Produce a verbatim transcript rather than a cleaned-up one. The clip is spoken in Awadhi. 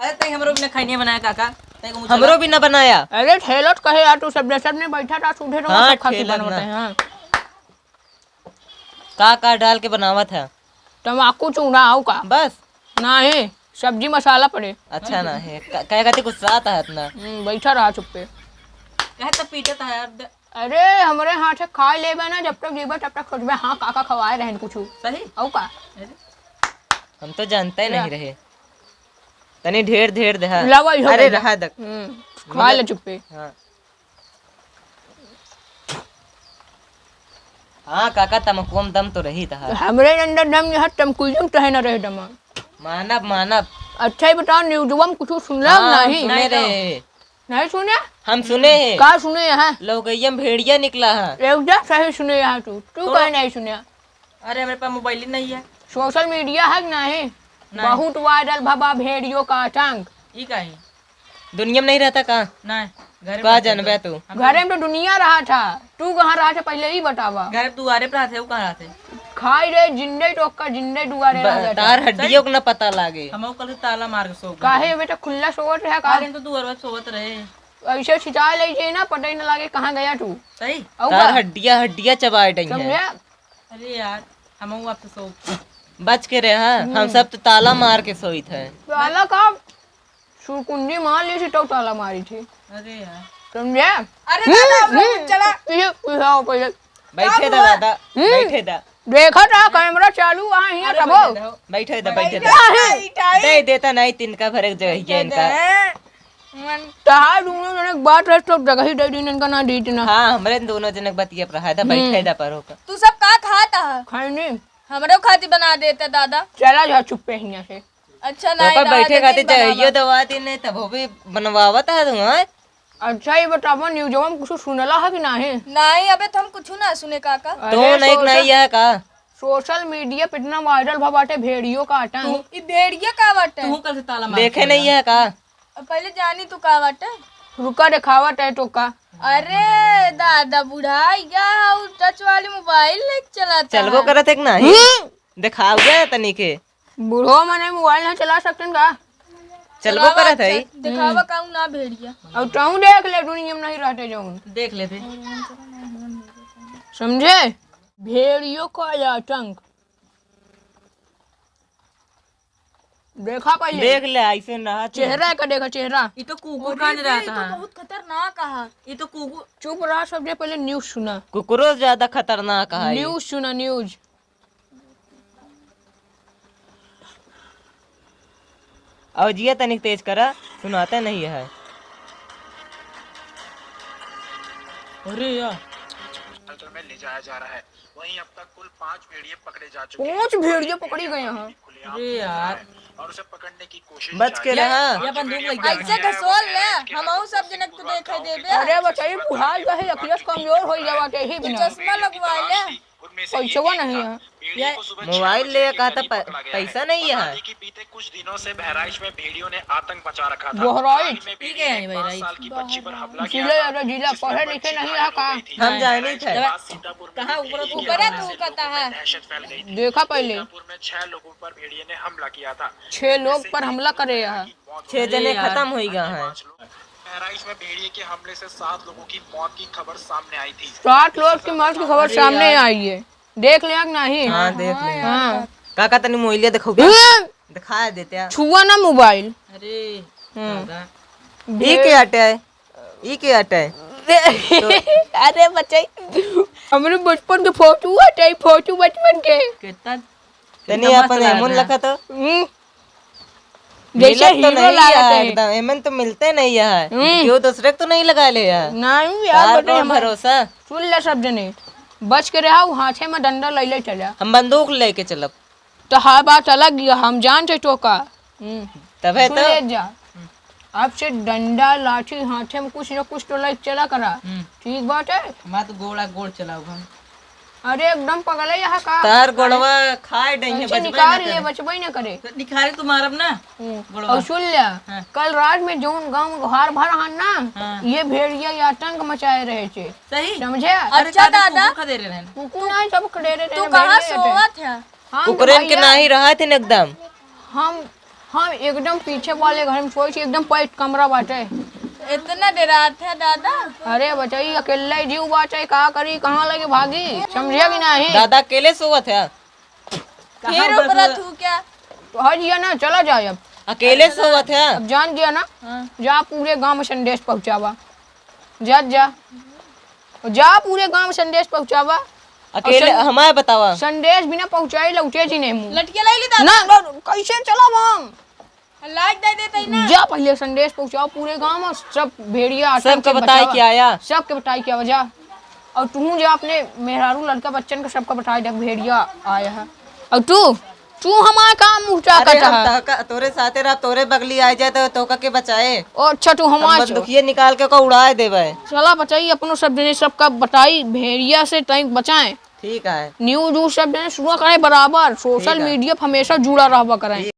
अरे, तई हमरो बिना खैनी बनाया काका। तई को हमरो बिना बनाया। अरे, ठेलत कहे यार, तू सब ने, सब ने बैठा था, सूझे रहो, हाँ, सब खा के ठेलत बनवत ना। है, हाँ। का का डाल के बनावत है? तमाकू चूड़ा आऊ का? बस? नाही, सब्जी मसाला पड़े। अच्छा ना है, का-, काहे खातिर गुस्सात है इतना? हम्म, बैठा रहा चुप्पे। कहे तो पीटत है यार, द- अरे, हमरे हाथ से खा लेबे ना, जब तक जीबे तब तक सोचबे, हाँ, काका खवाए रहन कुछ। सही? आऊ का? अरे। हम तो जानते ही नहीं रहे। तनी ढेर ढेर दे, हाँ। लावा, इहो अरे, दे। रहा दक। हम्म, खा ले चुप्पे। हाँ। हाँ काका, तमकुआ में दम तो रही तहार। हमरे अंदर दम नहीं है, तमकुआ में तहे न रहे दम। मानब, मानब। अच्छा ही बताओ, न्यूजवा में कुछ सुनला हाँ, हम नाही? सुने रहे। नहीं सुने? हम सुने हैं। का सुने यहाँ? लौकैया में भेड़िया निकला है। एकदम सही सुने यहाँ तू। तू तो काहे नहीं सुने? अरे, हमरे पास मोबाइल ही नहीं है। सोशल मीडिया है कि नहीं? नहीं। बहुत वायरल भवा भेड़ियों का आतंक। ई काहे? दुनिया में नहीं रहता का? नहीं, घरे का में रहते जानबे तो। तू? हम घरे में तो दुनिया रहा था, तू कहाँ रहा था पहले ही बतावा। घर दुआरे पे रहते, वो कहाँ रहते? खाई रे जिंदे टोका, जिंदे दुआरे ब-, रह जाता। तार हड्डियों को ना पता लागे। हम कल से ताला मार के सो गए। काहे बेटा खुला सोवत रहा का? अरे, हम तो दुआरे पे सोवत रहे। ऐसे छिटा ले जे ना, पता ही ना लागे कहाँ गया तू। सही? और तार का? हड्डिया, हड्डिया चबाए डई है। समझे? अरे यार, हम आपसे सो बच के रहे, हाँ? हम्म। हम सब तो ताला मार के सोई थे। ताला का? सुरकुंडी मार ली थी, तब ताला मारी थी। अरे यार। समझे? अरे हम्म, दादा, हम्म। चला। पीछे, पीछे आओ पहले। बैठे का दा हुआ? दादा, हम्म। बैठे दा। देखा था कैमरा चालू वहाँ ही है, तबो। बैठे दा, बैठे दा। बैठे दा। दे देता नहीं, तिनका भरे जगह है इनका। तहार दोनों जने के बात रहे, तो जगह ही दे दीन इनका, ना दीत ना। हाँ, हमरे दोनों जने के बतिया पर है, दा हम्म। बैठे दा पर होकर। तू सब का खाता है? खैनी। हमरो खातिर बना देता दादा। चला जा चुप्पे हियां से। अच्छा, तो नहीं, ओकर बैठे खातिर जइयो दवा दिन है, तब वो भी बनवावत है तू, हाँ? अच्छा, ये बतावा, न्यूजवा में कुछ सुनला है कि नाही? नहीं, अबे तो हम कुछ ना सुने, काका। अरे, तो नहीं, सोशल, नहीं है का? सोशल मीडिया पे इतना वायरल भवा बाटे भेड़ियों का आतंक। तू, ई भेड़िया का बाटे? तू कल से ताला मार देखे के नहीं है का? अब पहले जानी तू का बाटे? रुका, देखावत है तो का। अरे दादा, बुढ़ाई गया, उ टच वाली मोबाइल लेके चलाता चलबो है। करत है कि नहीं? हम्म। देखाओगे तनी के? बूढ़ो मने मोबाइल ना चला सकते का? चलबो चलावा करत है। अच्छा, दिखावा हम्म। कहूँ ना भेड़िया। और तू देख ले, दुनिया में नहीं रहते जौन। देख लेते। समझे? भेड़ियों का आतंक। देखा पहले। देख ले, ऐसे ना चेहरा का देखा, चेहरा। ये तो कुकुर अरे कान बे, रहता ये तो है। बहुत खतरनाक है। ये तो कुकुर। चुप रहा, सबसे पहले न्यूज सुना। कुकुरो ज्यादा खतरनाक है। न्यूज सुना, न्यूज। आवाजिया तनिक तेज करा, सुनाते नहीं है। अरे यार। हॉस्पिटल में ले जाया जा रहा है। वहीं अब तक कुल पाँच भेड़िए पकड़े जा चुके हैं। पाँच भेड़िए पकड़ी गए हैं। खुलेआम अरे यार। और उसे पकड़ने की कोशिश बच के जारी है। रहा। ये बंदूक लग गया। ऐसे घसोल ले, हम आऊ सब जनक तू देखे देबे। अरे बचाई, बुढ़ाल गए, अखियस कमजोर हो जावा के ही तू बिना। चश्मा लगवा ले। उनमें से पैसवा एक नहीं था। है। भेड़िए ये को सुबह छह मोबाइल बजे ले के कहा था, करीब प-, पकड़ा गया है। पैसा नहीं है। बता दें कि बीते कुछ दिनों से बहराइच में भेड़ियों ने आतंक मचा रखा था। बहराइच। हाल ही में भेड़िए ने एक पाँच साल की बच्ची पर हमला किया था, जिसमें बच्ची घायल हो गई थी। हम जाने थे। कहाँ ऊपर, ऊपर है, तू पता है। दहशत फैल गई थी। देखा पहले। सीतापुर में छह लोगों पर भेड़िए ने हमला किया था। छह लोग पर हमला करे है। छह जने खत्म हो गए हैं। बहराइच में भेड़िए के हमले से सात लोगों की मौत की खबर सामने आई थी। सात लोग की मौत की खबर सामने आई है। देख लिया कि नहीं? हाँ, देख लिया। हाँ। काका, तनी मोबाइलिया देखो। हम्म। दिखा देते हैं। छुआ ना मोबाइल। अरे, हम्म। दादा। ई के हटे है? ई के हटे है? अरे बचाई, हमरे बचपन के फोटो हटे, फोटो बचपन के। कितना, तनी कितना मस्त अपन एमन लगा। लखा तो। हम्म। जैसे मिलत तो हीरो नहीं लागत है है। एकदम, एमन तो मिलते नहीं है। हम्म। क्यों दूसरे को तो नहीं लगा ले है? नहीं यार, तार बेटे, पर हमार भरोसा। सुन ले सब जने, बच के रहा, वो हाथे में डंडा ले ले चला। हम बंदूक लेके चलब। तो हाँ, बात अलग ही है, हम जान थे टोका। हम्म। तबे सुन तो। ले जा। अब से डंडा, लाठी हाथे में कुछ न कुछ तो लेके चला करा। हम्म। ठीक बात है? हमार तो गोड़ा गोड़ चलाओ हम। अरे एकदम पगला यहाँ का। तार गोड़वा खाए डई है, अच्छा, बचबे निकाल ना ले, करे। बचबे ना करे। तो निकाले तो मारब ना। हम्म। गोड़वा। और सुन ले, हाँ। कल रात में जौन गाँव में घर भर हन ना, हाँ। ये भेड़िया ये आतंक मचाए रहे थे। सही? समझे? अरे अच्छा दादा। कुकुर खदेरे रहन। कुकुर नहीं, सब खदेरे रहन, तू कहाँ भेड़िया थे। सोवत है? हम तो कुकुरन के भैया, नाही रहत है एकदम। हम, हम एकदम पीछे वाले घर में सोई छी, एकदम पैट कमरा बाटे। इतना डेरात है दादा। अरे बचाई, अकेला ही जीव बाटे, का करी, कहाँ लगे भागी, समझे कि नहीं? दादा अकेले सोवत है? फिर ऊपर तू क्या? तो हट गया ना, चला जाए अब। अकेले सोवत है? अब जान गया ना? हाँ। जा पूरे गांव में संदेश पहुंचावा। जा, जा। जा पूरे गांव में संदेश पहुंचावा। अकेले और सं-, हमारे बतावा। संदेश बिना पहुंचाए लौटे जी नहीं मुंह। लठिया लाई ली दादा। ना, ना, कैसे चला हम? लाज दे देते ही ना। जा पहले संदेश पहुंचाओ पूरे गांव में, सब भेड़िया आतंक सबका से बताए बचावा। क्या आया? सबके बताए क्या वजह। और तू जा अपने मेहरारू लड़का बच्चन का सबका बताए दे भेड़िया आया है। और तू, तू हमारा काम उठा अरे, करता हम है। तोहका, तोरे साथे रह, तोरे बगली आ जाए तो तोहका के बचाए? ओ अच्छा, तू हम हमार छो- बंदूकिये निकाल के ओका उड़ाए देबे। चला बचाई अपनो सब जने, सबका बताई भेड़िया से टाइम बचाएं। ठीक है। न्यूज उज सब जने सुना करें बराबर, सोशल ठीक है। मीडिया पे हमेशा जुड़ा रहबा करें। ठीक।